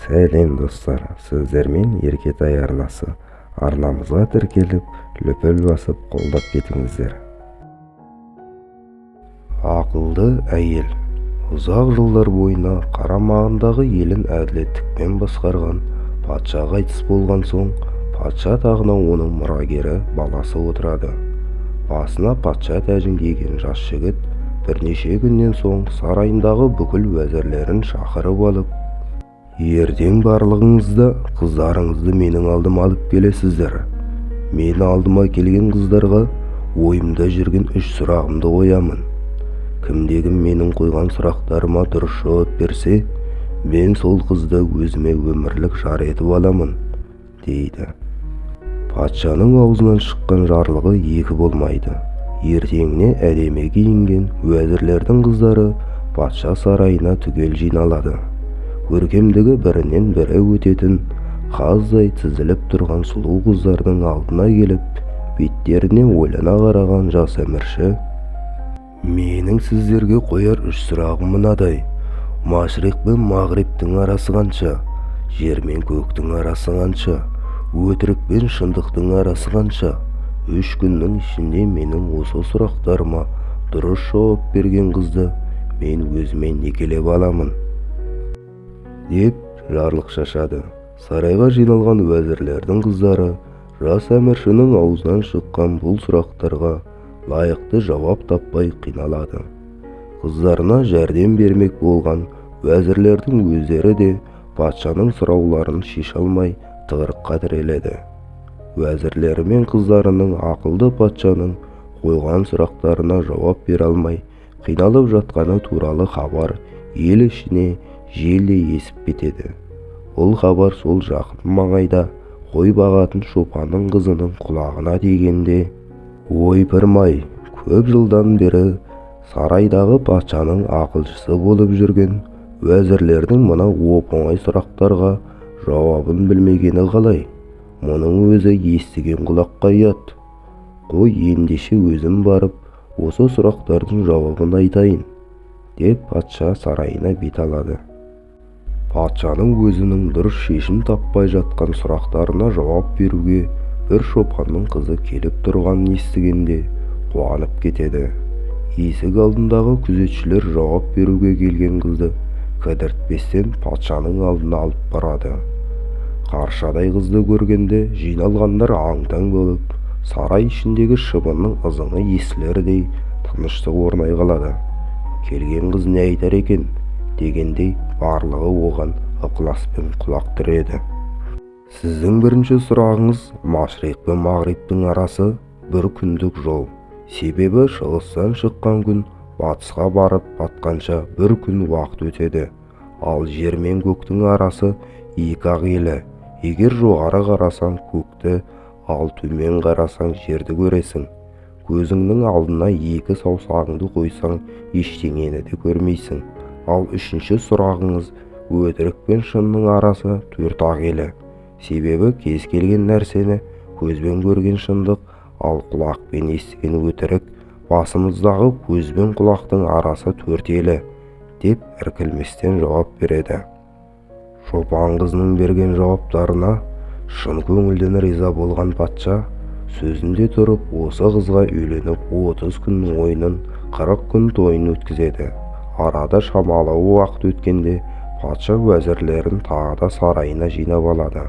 Сәлем, достар! Сіздермен Еркетай арнасы. Арнамызға тіркеліп, лүпіл басып, қолдап кетіңіздер. Ақылды әйел. Ұзақ жылдар бойына қарамағындағы елін әділеттікпен басқарған патша қайтыс болған соң, патша тағына оның мұрагері баласы отырады. Басына патша тәжін киген жас жігіт бірнеше күннен соң сарайындағы бүкіл уәзірлерін шақырып алып: «Ертең барлығыңыз да қыздарыңызды менің алдыма алып келесіздер. Мен алдыма келген қыздарға ойымда жүрген үш сұрағымды қоямын. Кімде-кім менің қойған сұрақтарыма дұрыс жауап берсе, мен сол қызды өзіме өмірлік жар етіп аламын», – дейді. Патшаның аузынан шыққан жарлығы екі болмайды. Ертеңіне әдемі киінген уәзірлердің қыздары патша сарайына түгел жиналады. Көркемдігі бірінен бірі өтетін қаздай тізіліп тұрған сұлу қыздардың алдына келіп, беттеріне ойлана қараған жас әмірші: «Менің сіздерге қояр үш сұрағым мынадай: машриқ пен мағрибтің арасы қанша? Жер мен көктің арасы қанша? Өтірік пен шындықтың арасы қанша? 3 күннің ішінде менің осы сұрақтарыма дұрыс жауап берген қызды мен өзіме некелеп аламын», – деп жарлық шашады. Сарайға жиналған уәзірлердің қыздары жас әміршінің аузынан шыққан бұл сұрақтарға лайықты жауап таппай қиналады. Қыздарына жәрдем бермек болған уәзірлердің өздері де патшаның сұрауларын шеше алмай тығырыққа тіреледі. Уәзірлері мен қыздарының ақылды патшаның қойған сұрақтарына жауап бере алмай қиналып жатқаны туралы хабар ел ішіне желдей есіп кетеді. Бұл хабар сол жақын маңайда қой бағатын шопанның қызының құлағына тигенде: «Ойпырмай, көп жылдан бері сарайдағы патшаның ақылшысы болып жүрген уәзірлердің мына оп-оңай сұрақтарға жауабын білмегені қалай? Мұның өзі естіген құлаққа ұят. Қой, ендеше өзім барып осы сұрақтардың жауабын айтайын», – деп патша сарайына бет алады. Патшаның өзінің дұрыс шешім таппай жатқан сұрақтарына жауап беруге бір шопанның қызы келіп тұрғанын естігенде қуанып кетеді. Есік алдындағы күзетшілер жауап беруге келген қызды кідіртпестен патшаның алдына алып барады. Қаршадай қызды көргенде жиналғандар аң-таң болып, сарай ішіндегі шыбынның ызыңы естілердей тыныштық орнай қалады. Келген қыз не айтар екен дегендей, барлығы оған ықыласпен құлақ түреді. «Сіздің бірінші сұрағыңыз: машриқ пен мағрибтің арасы бір күндік жол. Себебі шығыстан шыққан күн батысқа барып батқанша бір күн уақыт өтеді. Ал жер мен көктің арасы 2-ақ елі. Егер жоғары қарасаң, көкті, ал төмен қарасаң, жерді көресің. Көзіңнің алдына екі саусағыңды қойсаң, ештеңені де көрмейсің. Ал үшінші сұрағыңыз: өтірік пен шынның арасы 4-ақ елі. Себебі кез келген нәрсені көзбен көрген шындық, ал құлақпен естіген өтірік. Басымыздағы көз бен құлақтың арасы 4 елі», – деп іркілместен жауап береді. Шопан қызының берген жауаптарына шын көңілден риза болған патша сөзінде тұрып, осы қызға үйленіп, 30 күн ойынын, 40 күн тойын өткізеді. Арада шамалы уақыт өткенде патша уәзірлерін тағы да сарайына жинап алады.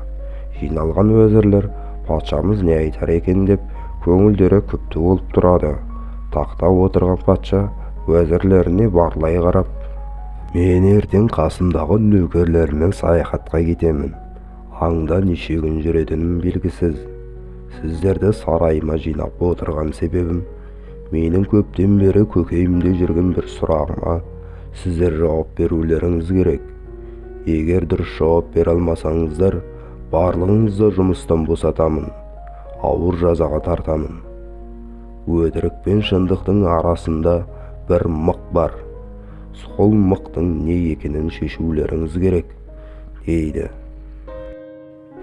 Жиналған уәзірлер патшамыз не айтар екен деп көңілдері күпті болып тұрады. Тақта отырған патша уәзірлеріне барлай қарап: «Мен ертең қасымдағы нөкерлеріммен саяхатқа кетемін. Аңда неше күн жүретінім белгісіз. Сіздерді сарайыма жинап отырған себебім, менің көптен бері көкейімде жүрген бір сұрағыма сіздер жауап берулеріңіз керек. Егер дұрыс жауап бере алмасаңыздар, барлығыңызды жұмыстан босатамын, ауыр жазаға тартамын. Өтірік пен шындықтың арасында бір мық бар. Сол мықтың не екенін шешулеріңіз керек», – дейді.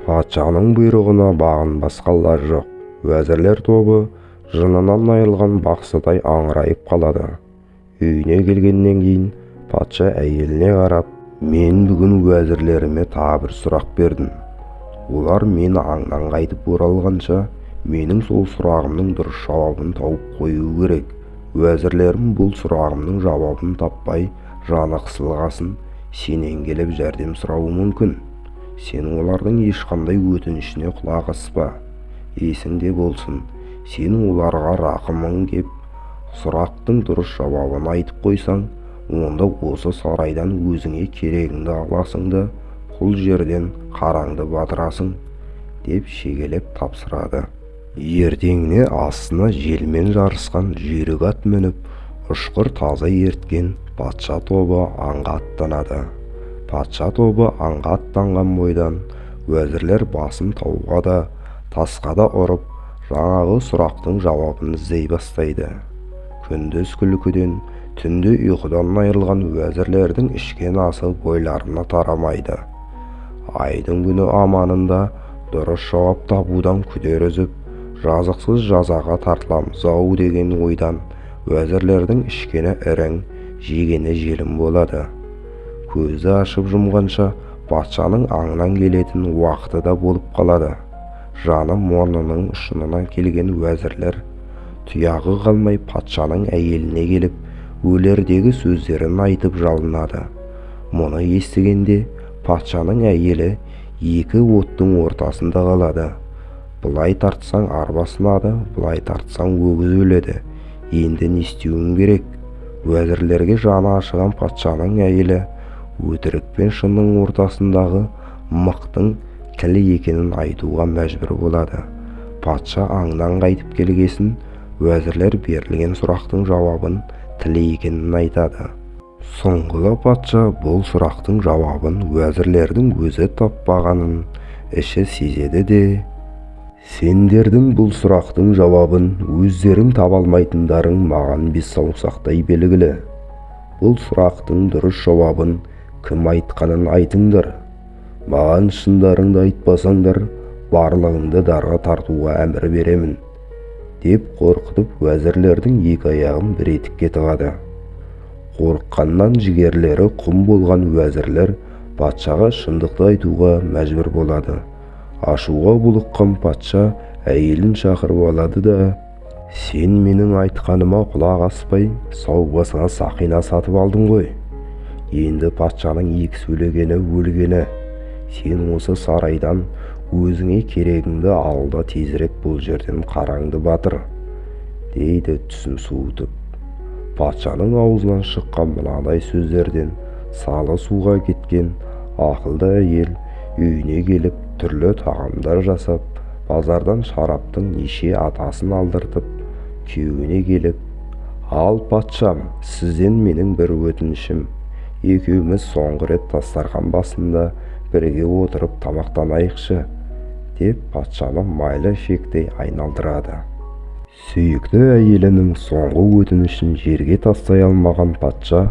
Патшаның бұйрығына бағынбасқа лаж жоқ. Уәзірлер тобы жынынан айырылған бақсыдай аңырайып қалады. Үйіне келгеннен кейін патша әйеліне қарап: Мен бүгін уәзірлеріме тағы бір сұрақ бердім. Олар мен аңнан қайтып оралғанша менің сол сұрағымның дұрыс жауабын тауып қоюы керек. Уәзірлерім бұл сұрағымның жауабын таппай жаны қысылғасын сенен келіп жәрдем сұрауы мүмкін. Сен олардың ешқандай өтінішіне құлақ аспа. Есіңде болсын, сен оларға рақымың кеп сұрақтың дұрыс жауабын айтып қойсаң, онда осы сарайдан өзіңе керегіңді аласың да бұл жерден қараңды батырасың, деп шегелеп тапсырады. Ертеңіне астына желмен жарысқан жүйрік ат мініп, ұшқыр тазы ерткен патша тобы аңға аттанады. Патша тобы аңға аттанған бойдан уәзірлер басын тауға да, тасқа да ұрып, жаңағы сұрақтың жауабын іздей бастайды. Күндіз күлкіден, түнде ұйқыдан айырылған уәзірлердің ішкен асы бойларына тарамайды. Айдың күні аманында дұрыс жауап табудан күдер үзіп, жазықсыз жазаға тартыламыз-ау деген ойдан уәзірлердің ішкені ірің, жегені желім болады. Көзді ашып жұмғанша патшаның аңнан келетін уақыты да болып қалады. Жаны мұрнының ұшына келген уәзірлер тұяғы қалмай патшаның әйеліне келіп, өлердегі сөздерін айтып жалынады. Мұны естігенде патшаның әйелі екі оттың ортасында қалады. Былай тартсаң арба сынады, былай тартсаң өгіз өледі. Енді не істеуім керек? Уәзірлерге жаны ашыған патшаның әйелі өтірік пен шынның ортасындағы мықтың тіл екенін айтуға мәжбүр болады. Патша аңнан қайтып келгесін уәзірлер берілген сұрақтың жауабын тіл екенін айтады. Сұңғыла патша бұл сұрақтың жауабын уәзірлердің өзі таппағанын іші сезеді де, сендердің бұл сұрақтың жауабын өздерің таба алмайтындарың маған бес саусақтай белгілі. Бұл сұрақтың дұрыс жауабын кім айтқанын айтыңдар. Маған шындарыңды айтпасаңдар, барлығыңды дарға тартуға әмір беремін, деп қорқытып уәзірлердің екі аяғын бір етікке тығады. Қорыққаннан жігерлері құм болған уәзірлер патшаға шындықты айтуға мәжбүр болады. Ашуға булыққан патша әйелін шақырып алады да, сен менің айтқаныма құлақ аспай, сау басыңа сақина сатып алдың ғой. Енді патшаның екі сөйлегені өлгені. Сен осы сарайдан өзіңе керегіңді ал да тезірек бұл жерден қараңды батыр, дейді түсін суытып. Патшаның аузынан шыққан мынадай сөздерден салы суға кеткен ақылды әйел үйіне келіп түрлі тағамдар жасап, базардан шараптың неше атасын алдыртып, күйеуіне келіп, ал патшам, сізден менің бір өтінішім, екеуміз соңғы рет дастархан басында бірге отырып тамақтанайықшы, деп патшаны майлы шектей айналдырады. Сүйікті әйелінің соңғы өтінішін жерге тастай алмаған патша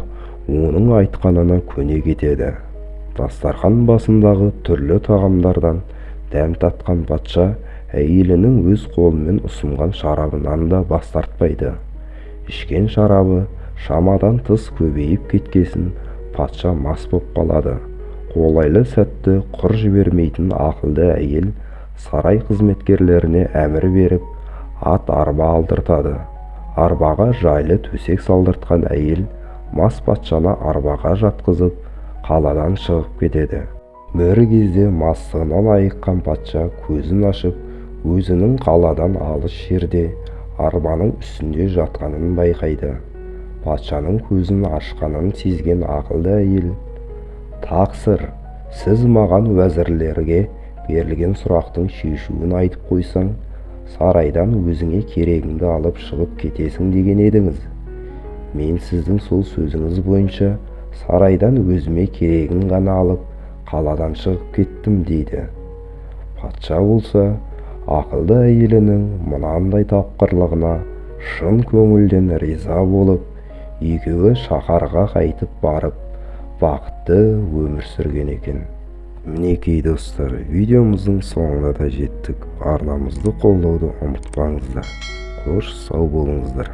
оның айтқанына көне кетеді. Дастархан басындағы түрлі тағамдардан дәм татқан патша әйелінің өз қолымен ұсынған шарабынан да бас тартпайды. Ішкен шарабы шамадан тыс көбейіп кеткесін патша мас боп қалады. Қолайлы сәтті құр жібермейтін ақылды әйел сарай қызметкерлеріне әмір беріп, ат арба алдыртады. Арбаға жайлы төсек салдыртқан әйел мас патшаны арбаға жатқызып, қаладан шығып кетеді. Бір кезде мастығынан айыққан патша көзін ашып, өзінің қаладан алыс жерде арбаның үстінде жатқанын байқайды. Патшаның көзін ашқанын сезген ақылды әйел, тақсыр, сіз маған уәзірлерге берілген сұрақтың шешуін айтып қойсаң, сарайдан өзіңе керегіңді алып шығып кетесің деген едіңіз. Мен сіздің сол сөзіңіз бойынша сарайдан өзіме керегін ғана алып, қаладан шығып кеттім, дейді. Патша болса, ақылды әйелінің мынандай тапқырлығына шын көңілден риза болып, екеуі шаһарға қайтып барып, бақытты өмір сүрген екен. Мінекей достар, видеомыздың соңына да жеттік. Арнамызды қолдауды ұмытпаңыздар. Қош, сау болыңыздар.